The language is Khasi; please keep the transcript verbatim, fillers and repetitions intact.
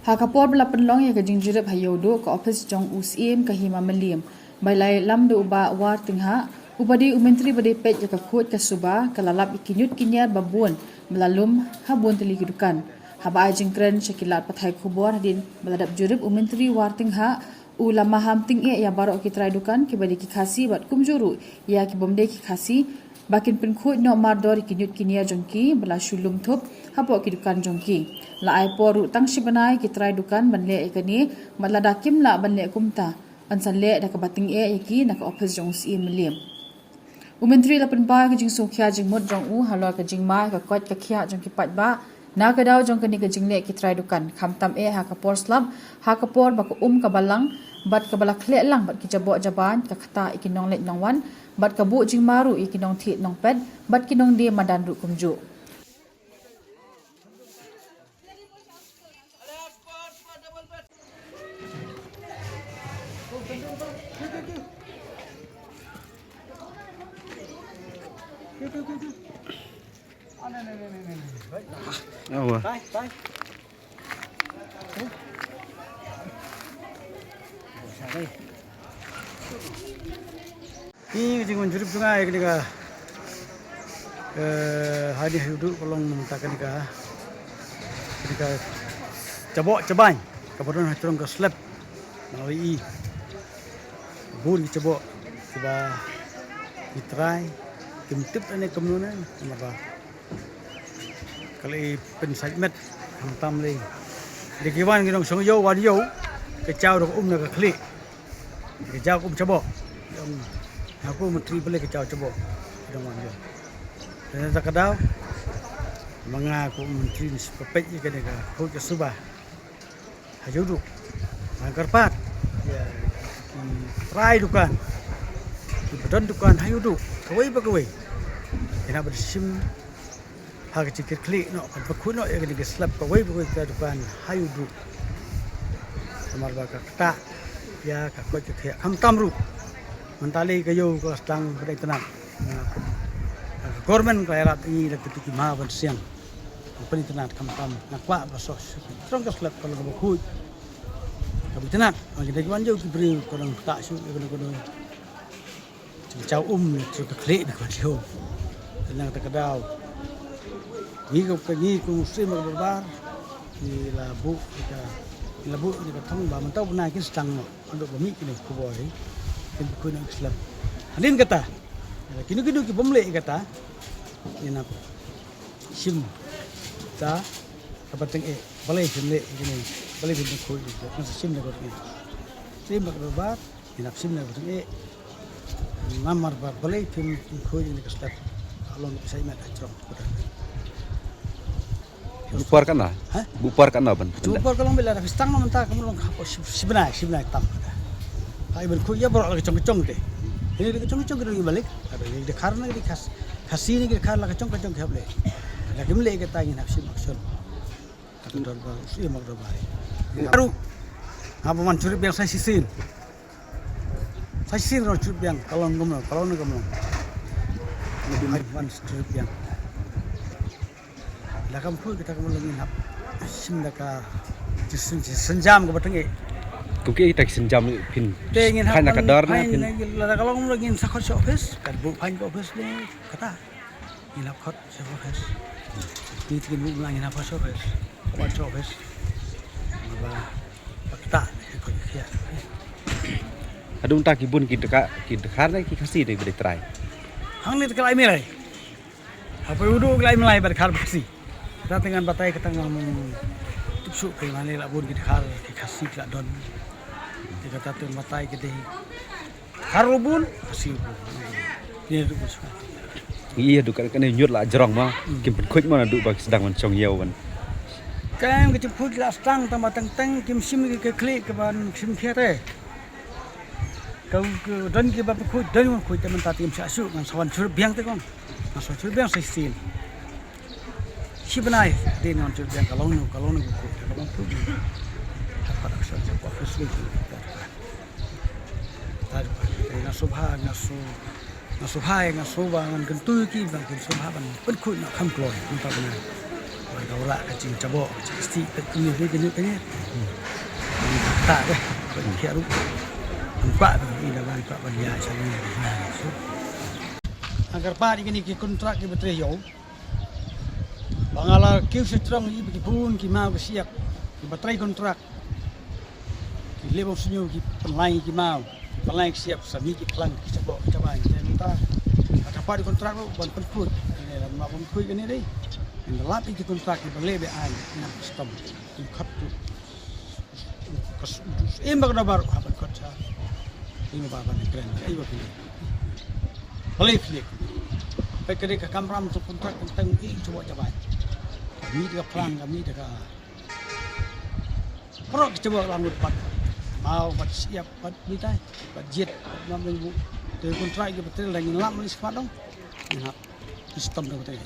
Ha ka por ba la pynlong ïa ka jingjurip ha Ïewduh, ka ophis jong u Syiem ka Hima Mylliem, ba la ïalam da u Bah War Tynghah, uba dei u Myntri ba dei peit ïa ka khuid ka suba, ka la lap ïa ki ñiut ki ñiar ba bun ba la lum ha bun tylli ki dukan. Haba ai jingkren sha ki lad pathai khubor hadien ba la dep jurip, u Myntri War Tynghah u la maham tyngeh ïa baroh ki trai dukan kiba dei ki Khasi bad kumjuh ruh ïa ki bym dei ki Khasi, ba kin pynkhuid noh mardor ïa ki ñiut ki ñiar jong ki ba la shu lum thup hapoh ki dukan jong ki. La ai por ruh tang shi bnai ïa ki trai dukan ban leh ïa kane, bad lada kim lah ban leh kumta, yn sa leh da kaba tyngeh ïa ki na ka ophis jong u Syiem Mylliem. U Myntri la pynpaw ïa ka jingsngewkhia jingmut jong u halor ka jingma ïa ka koit ka khiah jong ki paidbah na ka daw jong kane ka jingleh ki trai dukan, khamtam eh ha ka por slap, ha ka por ba ka um ka balang bad kaba la khleh lang bad ki jaboh jaban, ka ktah ïa ki nongleit nongwan bad ka buh jingma ruh ïa ki nongthied nongpet bad ki nongdie madan ruh kumjuh. Awa. Ni ka jingwan jurip jong nga ïa kane ka, eh, ha ne ha Ïewduh ka long mynta kane ka, kane ka jaboh jaban kaba don ha jrong ka slep. Nga ïohi bun ki jaboh kiba ki trai kim tip ane kumno ne, namar ba ka la i pynsait met khamtam lei. Dei ki wan ki nongshong ïew wan ïew, ka jaw da ka um na ka khlieh. Ka jaw ka um jaboh. Ong, ha ko Myntri balei ka jaw jaboh. Ki nong wan ïew. Te na kata ka daw ma nga ko Myntri ngan sa peit ïa kane ka khuid ka suba ha Ïewduh. Nga kyrpad ïa ki trai dukan, kiba don dukan ha Ïewduh, kawei pa kawei, ïa naba shim ha ka jingkitkhlieh noh, ban pynkhuid noh ïa kane ka slep kawei pa kawei ka dukan ha Ïewduh. Namar ba ka ktah ïa ka koit ka khiah khamtam ruh. Mynta lei ka ïew ka la sdang ban itynnad. Ka government ka la ïarap ïa ngi da kito ki mah ban siang ban pynitynnad khamtam. Nga kwah ba shuh shuh jrong ka slep ka long kaba khuid, kaba itynnad. Ngi dei ki wan ïew ki briew ka dang ktah shuh ïa kano kano. Jingjaw um, jong ka khlieh na ka wan ïew. Te na kata ka daw ngi ka, ngi kum u Syiem ka Dorbar ngi la buh ïa ka, ngi la buh ïa ka thong ba mynta u bnai kin sdang noh. Haduh ba mih kine ki khubor hi kin pynkhuid noh ki slep. Hadien kata, kino kino ki bym leh ïa kata, ngin hap shim da kaba tyngeh. Balei phim leh ïa kine, balei phim pynkhuid ïa kine, ngin sa shim da kaba tyngeh. Shim da kaba bat, ngin hap shim da kaba tyngeh. Namar ba balei phim pynkhuid ïa kine ki slep, ka long ka saiñ met ha jrong. Bupar katno? Ha? Bupar katno ban? Bupar ka long ba lada phi sdang noh mynta ka mut long hapoh shi, shi bnai, shi bnai tam. Ha, i ban khuid ïa baroh la ka jong ka jong te. Ïa la ka jong ka jong ki dang ïa balik. Ka dang ïa dkhar na ki Khas, Khasi ne ki dkhar la ka jong ka jong ki hap leh. Lada kim leh kata ngin hap shim action. Kata don ba u Syiem ka Dorbar. Baru. Nga ba wan jurip biang sa shisien. Sa shisien ka wan jurip biang, ka long kumno, ka long ne kumno. Nga ba wan jurip biang. La kam phuh kita ka mut la ngin hap shim da ka jingsyn-, jingsynjam kaba tyngeh. Kum kita ki synjam phin. Te ngin hap khain na ka dor na phin. Lada ka long kumno ngin sa khot sha office, kan buh phain ka office ne kata. Ngin hap khot sha office. Ngi te ngin buh, ngin hap khot sha office. Khot sha office. Ba, ba kata ne khot khia. Haduh mynta ki bun ki dkhar, ki dkhar ne ki Khasi ne ba dei trai. Hangne te ka lai milai. Hapoh Ïewduh ki lai milai ba dkhar ba Khasi. Kata te ngan batai kata ngam tip shuh, te mane la bun ki dkhar ki Khasi ki la don. Te kata te batai ki dei dkhar ruh bun, Khasi ruh bun. Ïa duh bun shuh. Ïa duh kane ñiut la jrong ma. Hmm. Kim pynkhuid ma naduh ba ki sdang ban shong ïew ban. Kam ka jingkhuid la sdang tang ba teng teng kim shim ki khlieh ka ban shim khia te. Ka, ka don kiba pynkhuid, don kiba pynkhuid te mynta te ngim shah shuh, ngan sa wan jurip biang te kong. Ngan sa wan jurip biang sa shisien. Shi bnai, te ngan wan jurip biang ka long no, ka long no ka khuid, ka long khuid. Ka pat action sa ko office ni. Ta, ta, nga sngewbha, nga sngewbha, nga sngewbha, ngan kyntu ïa ki ba kin sngewbha ban pynkhuid noh kham kloi mynta bnai. Ora ka jingjaboh ka jingkti ka jingkti ka jingkti. Ta deh ka jingkti ruh. Nampak tu ina ban ka ban ïa sha ni. Agar pa di kini ki kontrak ki batrei ïoh. Ba nga la kiew sha trong ïa ki bun ki maw ki siap ki batrei kontrak. Ki leh bym sniew ki pynlai ki maw, ki pynlai ki siap sa mih ki phlang ki jaboh ki jabai ki mynta. Ka pat kontrak ruh ban pynkhuid kane la ma pynkhuid kane dei. Ynda lap ïa ki kontrak ki ba leh ba ai ïa ki stom ki khot tu. Ka s-, im ba ka dabar ha ban khot sa. Im ba ban kren ai ba ki. Balik balik. Peit ka dei ka kamram tu kontrak tang i jaboh jabai. Mih da ka phlang ka mih da ka Paralok ki jaboh lang lut pat. Maw pat siap pat mitai pat jied pat mam leng bu. Te kontrak ki batrei la ngin lap leng spat dong. Ngin hap. Ki stom da batrei.